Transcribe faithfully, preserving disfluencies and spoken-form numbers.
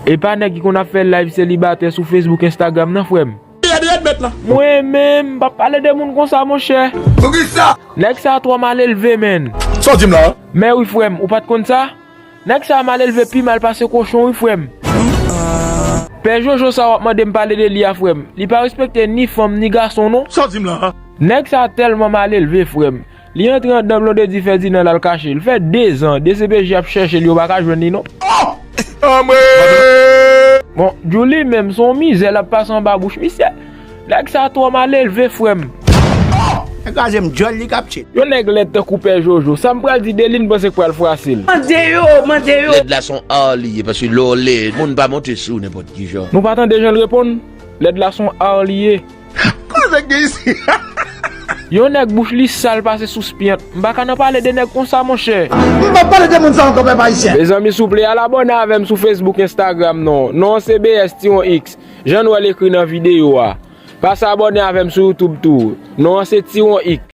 E pa nèg ki konn ap fè live selibatè sou Facebook, Instagram nan, frè m. Mwen menm, m p ap pale de moun konsa, monchè. Nèg sa twò malelve, menn. Sa w di m la? Men wi, frè m, ou pa t konn sa? Nèg sa malelve pi mal pase kochon, wi, frè m. Pè Jojo sa w ap mande m pale de li a, frè m, li pa respekte ni fanm ni gason, non. Sa w di m la? Nèg sa tèlman malelve, frè m. Li antre anndan Blondedy Ferdinand l al kache. L fè dezan D C P J ap chèche l, yo pa ka jwenn li, non. Oh! Anmwey! Bon, Djouly menm, se yon mizè l ap pase anba bouch misye. Nèg sa twò malelve, frè m. Nèg kraze m djòl, li k ap tchil. Yon nèg lèd tankou Pè Jojo, sa m pral di de li, n panse k pral fwasil. Mande yo, mande yo. Lèd la se yon ar li ye, paske lè w lèd, moun pa monte sou w nenpòt ki jan. Nou pa tande jan l reponn? Lèd la se yon ar li ye. Koze k gen isi? Yon nèg bouch li sal pase sous pyant. M pa ka nan pale de nèg konsa, monchè. M p ap pale de moun sa ankò, pèp ayisyen. Mezanmi, souple, al abòne avè m sou Facebook, Instagram, non. Non an se B S Tiwon X. Jan n wè l ekri nan videyo a. Pase abòne avè m sou YouTube tou. Non an se Tiwon X.